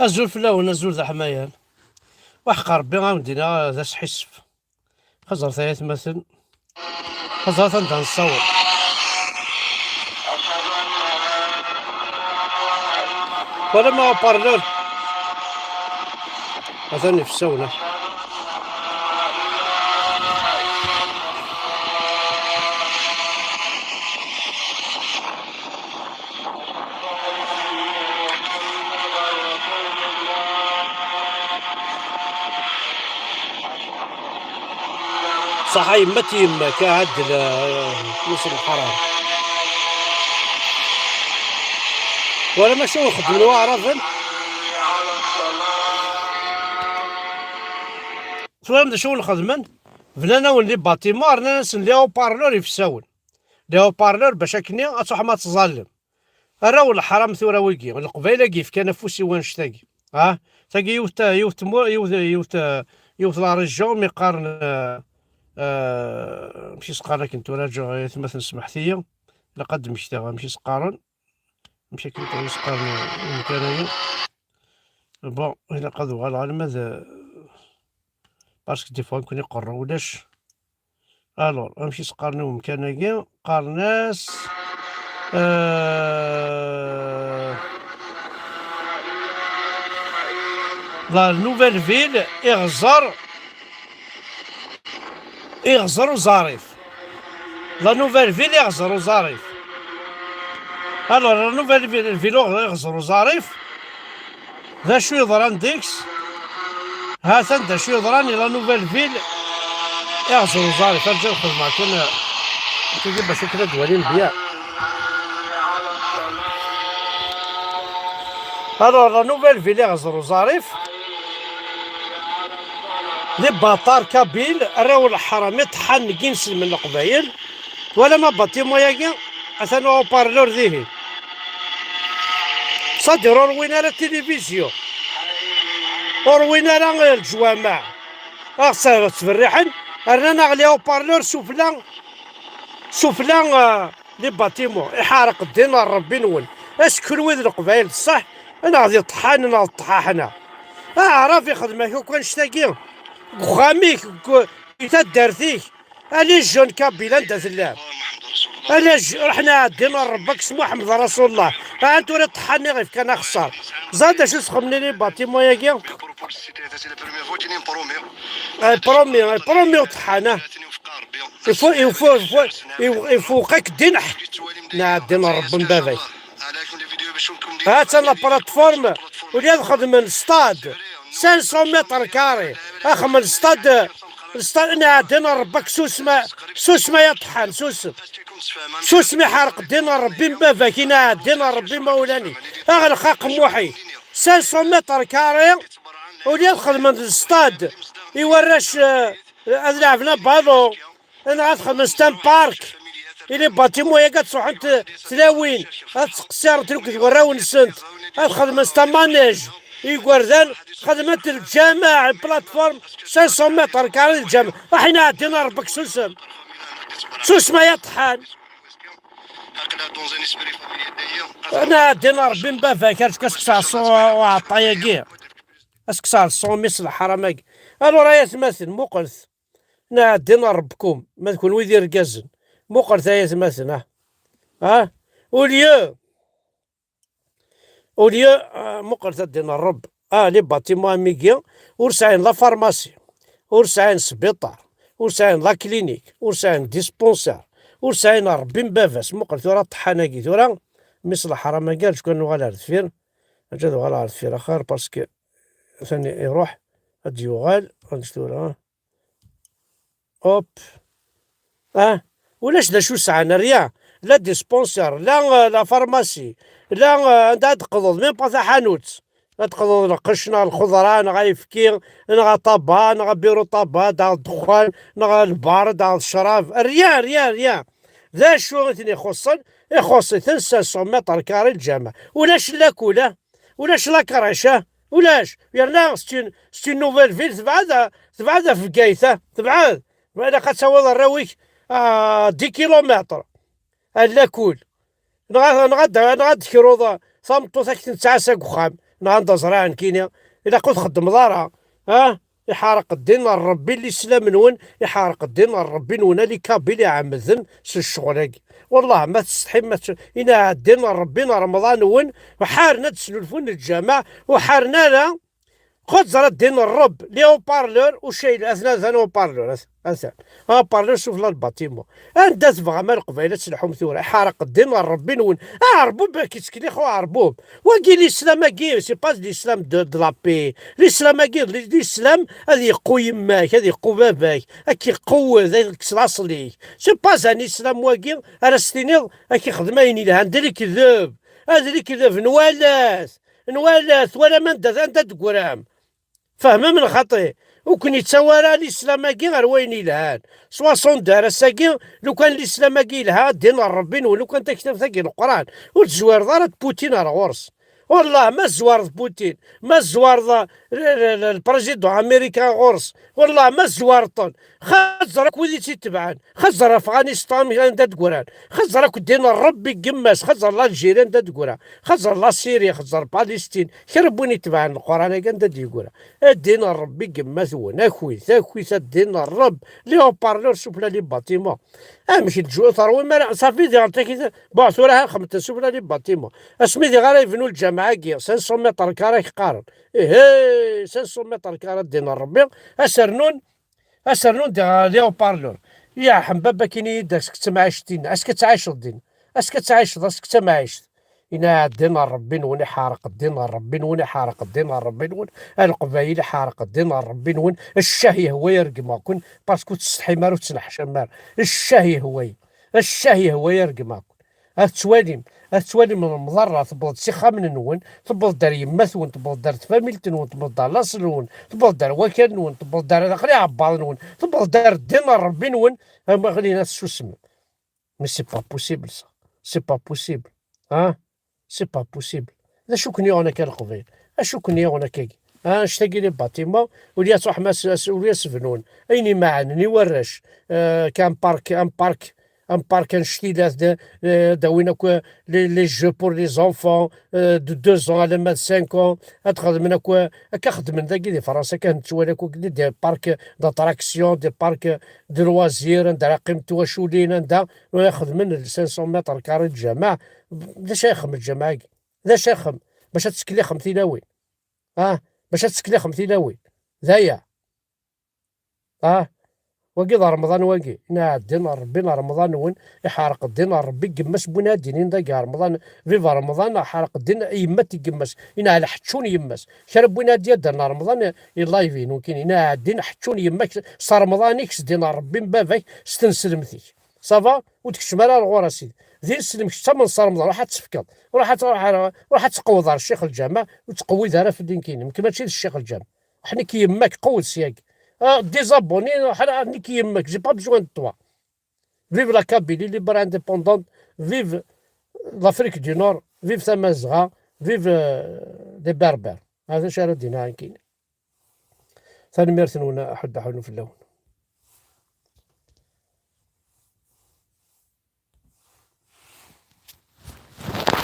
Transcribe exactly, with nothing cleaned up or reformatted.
Azul fell-awen, azul d aḥmayan. Waḥeq Ṛebbi a wen-d-iniɣ d asḥissef. Xeẓret ay atmaten. Xeẓret anda nessaweḍ. Wala ma haut-parleur. Atan ifessawen, ah. Ṣaḥa yemma-t yemma-k, a ɛaddel, eh, mmi-s n lḥaram. Wala mačči ur xeddmen waɛraben? Twalamt d acu ur xedmen? Bnan-awen les bâtiments, rnan-asen les haut-parleurs ifessawen. Les haut-parleurs bac akkenni ad truḥem ad tẓallem. Arraw n leḥram tura wigi, Leqbayel-agi yefkan afus i wannect-agi. Ah, tagi yiwet, yiwet tmu-, yiwet, yiwet, yiwet la région mi qqaren, euh, euh, amek i s-qqaren akken tura, ǧǧeɣ ayetmaten smeḥt-iyi, ilaq ad d-mmektiɣ amek i s-qqaren, amek akken i s-qqaren umkan-agi. Bon, ilaq ad uɣaleɣ alma d, parce que des fois nekkni qerru ulac. Alors, amek i s-qqaren i umkan-agi? Qqaren-as, euh, la Nouvelle Ville, Iɣzer, Iɣzer Uẓarif. La Nouvelle Ville, Iɣzer Uẓarif. Alors, la Nouvelle Ville, Ville Iɣzer Uẓarif. D acu yeḍran deg-s? Ha-t-an d acu yeḍran i la Nouvelle Ville Iɣzer Uẓarif. Arǧu ad xedmeɣ kan, eh, tigi bac akken ad d-walim bien. Alors, la Nouvelle Ville Iɣzer Uẓarif, les bâtards kabyles, arraw n leḥram, iṭeḥḥan deg inselmen n Leqbayel. Twalam abatimu-agi? Atan haut-parleur dihin. Sadir ur win ara tilivizyu, ur win ara leǧwameɛ. Aɣ ttberriḥen, rnan-aɣ les haut-parleurs sufella, sufella, euh, les bâtiments. Iḥerq ddin n Ṛebbi-nwen. Aseklu d Leqbayel d ṣṣeḥ, neɣ d iṭeḥḥan neɣ d ṭṭḥaḥna. Aɛrab ixdem-ak akk annect-agi deg uxxam-ik, deg, di taddart-ik. Allez, jeune kabyle, anda tellam? Allez, ruḥen ɛeddin ar Ṛebbi-k s Muḥemmed Rasulullah. Ha tura ṭṭeḥḥan-nni ɣef kan axeṣṣar. Ẓer d acu sxemnen les bâtiments-agi? Eh, promis, eh, promis uṭeḥḥan, ah. Ifu-, ifu-, ifu-, ifu-, ifuq-ak ddin ḥ-, nɛeddin ar Ṛebbi n baba-k. Ha-tt-an la plateforme, ula ad xedmen stade, cinq cents mètres carrés, ad xedmen stade, stade, nɛeddin ar Ṛebbi-k, susma, susma ya ṭeḥḥan, susem. Susem, iḥerq ddin n Ṛebbi n baba-k, inɛeddin n Ṛebbi imawlan-ik. Aɣleq aqemmuḥ-ik. Cinq cents mètres carrés, ula ad xedmen d stade i warrac, eh, ad lɛeben abalu, neɣ ad xedmen c'est un parc. I les bâtiments-agi ad ttruḥent tlawin, ad ttqeṣṣirent akked warraw-nsent, ad xedmen c'est un manège i yigerdan, xedment lǧameɛ, plateforme, cinq cents mètres carrés lǧameɛ. Aḥin ɛeddin ar Ṛebbi-k, susem. Susem ay aṭeḥḥan. Ana ɛeddin ar Ṛebbi n baba-k, ar tkes kkes ɛṣu uɛeṭṭay-agi. Ad s-kkes ɛṣu mmi-s n leḥram-agi. Alors ay atmaten, muqlet. Nɛeddin ar Ṛebbi-kum, ma d kunwi d irgazen. Muqlet ay atmaten, ah. Ah? Au lieu, au lieu, ah, muqlet a ddin n Ṛebbi. Ah, les bâtiments am wigi, ur sɛin la pharmacie, ur sɛin sbiṭar, ur sɛin la clinique, ur sɛin dispensaire, ur sɛin Ṛebbi n baba-s. Muqel tura ṭṭeḥḥan-agi tura, mmi-s n leḥram-agi, rǧu kan nuɣal ar deffir. Rǧu ad uɣaleɣ ar deffir axir, parce que atan iruḥ, ad d-yuɣal, rǧu tura. Hop. Ah, ulac d acu sɛan, rien. La dispensaire, la, euh, la pharmacie, la, euh, anda ad d-teqḍeḍ, même pas taḥanut. Ad d-teqḍeḍ lqecc, neɣ lxeḍra, neɣ ayefki, neɣ aṭaba, neɣ abiru ṭaba, daɣ ddexxan, neɣ lbar, daɣ ccrab. Rien, rien, rien. D acu i ten-ixuṣṣen? Ixuṣṣ-iten cinq cents mètres carrés lǧameɛ. Ulac lakul, ah. Ulac la crèche, ah. Ulac. Yerna c'est une, c'est une nouvelle ville, tebɛed, tebɛed ɣef Bgayet, ah. Tebɛed. Ma ilaq ad tawiḍ arraw-ik, ah, dix kilomètres. A lakul. Neɣ, neɣ ad, neɣ ad d-tekruḍ, ah, tameṭṭut ad k-ten-tesɛas deg uxxam. neɣ anda ẓriɣ nekkini, ilaq ur txeddmeḍ ara, ah, iḥareq ddin n Ṛebbi lislam-nwen, iḥareq ddin n Ṛebbi-nwen, a les Kabyles iɛemmden s ccɣel-agi. Wallah, ma tsetḥim, ma tsu-, inaɛa ddin n Ṛebbi n Remḍan-nwen, ur ḥaren ad d-snulfun lǧameɛ, ur ḥaren ara, xaṭer ddin n Ṛebb, les haut-parleurs, ucayel, atna, atan haut-parleur, at-, atan. Haut-parleur sufella n lbaṭimu. Anda tebɣam a Leqbayel ad telḥum tura? Iḥareq ddin n Ṛebbi-nwen. Aɛerbub ad k-ittkellix uɛerbub. Wagi l'islam-agi, c'est pas l'islam de, de la paix. L'islam-agi, l'islam ad yeqqu yemma-k, ad yeqqu baba-k, ad k-iqewwed, ad yekkes laṣel-ik. C'est pas un islam wagi ara s-tiniḍ ad k-ixdem ayen yelhan. D lekdeb. Ad lekdeb, nwala-t. Nwala-t, twalam anda, anda d-teggram. Fehmem lxaṭi. Ur ken-yettawi ara l'islam-agi ɣer wayen yelhan. Soixante-deux ar ass-agi, lukan l'islam-agi yelha, ddin n Ṛebbi-nwen, lukan taktabt-agi n Leqran, ur tezwireḍ ara d Putin ar ɣur-s. Wallah, ma tezwareḍ Putin, ma tezwareḍ, eh, le, le, le, le président américain ɣur-s, wallah, ma tezwareḍ-ten, xaṭer akk wid i tt-itebɛen, xaṭer Afɣanistan anda d-gran, xaṭer akk ddin n Ṛebbi n yemma-s, xaṭer l'Algérie anda d-gran, xaṭer la Syrie, xaṭer Palestine, kra n win itebɛen Leqran-agi anda d-yeggra. A ddin n Ṛebbi n yemma-twen, akit, akit a ddin n Ṛebb, les haut-parleurs sufella n les bâtiments. Amek lǧu-, terwim ara, safi diɣ takit, bon, tura ha xemten sufella n les bâtiments. Asmi diɣ ara yebnu lǧameɛ-agi, cinq cents mètres carrés i k-qqaren. Ihi, cinq cents mètres carrés a ddin n Ṛebbi, a s-rnun, a s-rnun diɣ les haut-parleurs. Ya ḥem baba, kini-yi-d, ask d tamɛict din, ask ad tɛiceḍ din, ask ad tɛiceḍ, ask d tamɛict. Inaɛa ddin n Ṛebbi-nwen, iḥareq ddin n Ṛebbi-nwen, iḥareq ddin n Ṛebbi-nwen, a Leqbayel, iḥareq ddin n Ṛebbi-nwen, ccah yehwa i regmeɣ-ken, parce que ur tsetḥim ara, ur tettneḥcam ara. Ccah yehwa-yi, ccah yehwa i regmeɣ-ken. Ad tettwalim, ad tettwalim lemḍerra, tewweḍ-d s ixxamen-nwen, tewweḍ-d ar yemma-twen, tewweḍ-d ar tfamilt-nwen, tewweḍ-d ar laṣel-nwen, tewweḍ-d ar wakal-nwen, tewweḍ-d ar daxel iɛebbaḍ-nwen, tewweḍ-d ar ddin n Ṛebbi-nwen, ama ɣlin ad tsusmem. Mais c'est pas possible ça. C'est pas possible. Hein? C'est pas possible. D acu ken-yuɣen akka a Leqbayel? Acu ken-yuɣen akkagi? Ah, annect-agi les bâtiments, ur la truḥem as, as, ur la as-bnun. Ayen imaɛnen i warrac. Euh, qu'un parc, un parc, un parc annect-ila d, euh, d-awin akk, euh, les, les jeux pour les enfants, euh, de deux ans alamma d cinq ans. Ad xedmen akk, euh, akka xedmen dagi di Fransa, akka nettwali akk des, des parcs d'attraction, des parcs de loisirs, anda ara qqiment twaculin, anda ara xedmen cinq cents mètres carrés de lǧameɛ. D acu ara ixdem lǧameɛ-agi? D acu ara ixdem? Bac ad tettkellixem tilawin. Ah, bac ad tettkellixem tilawin. D aya. Ah, wagi d Remḍan wagi. Inaɛa ddin n Ṛebbi n Remḍan-nwen, iḥareq ddin n Ṛebbi n yemma-s n win ad d-inin dagi Remḍan, vive Remḍan, iḥareq ddin yemma-t n yemma-s. Inaɛa lḥeččun yemma-s. Kra n win ad d-yaddren Remḍan i live-inu, kini, inaɛa ddin ḥeččun yemma-k s Remḍan-ik, s ddin n Ṛebbi n baba-k, s tneslemt-ik. Ça va? Ur d-keččem ara ar ɣur-a, sidi. D ineslem kečč, tamneḍ s Remḍan, ruḥ ad tefkeḍ. Ruḥ ad, ruḥ, ruḥ ad tqewweḍ ar ccix lǧameɛ, ur ttqewwid ara fell-i nekkini. Nekk mačči d ccix lǧameɛ. Ḥnik yemma-k, qewwed syagi. Ah, des abonnés, ḥala ḥnik yemma-k, j'ai pas besoin de toi. Vive la Kabylie libre indépendante, vive l'Afrique du Nord, vive Tamazɣa, vive, euh, les Berbères. Hada acu ara d-iniɣ nekkini. Tanemmirt-nwen, aḥuddu aḥunnu fell-awen.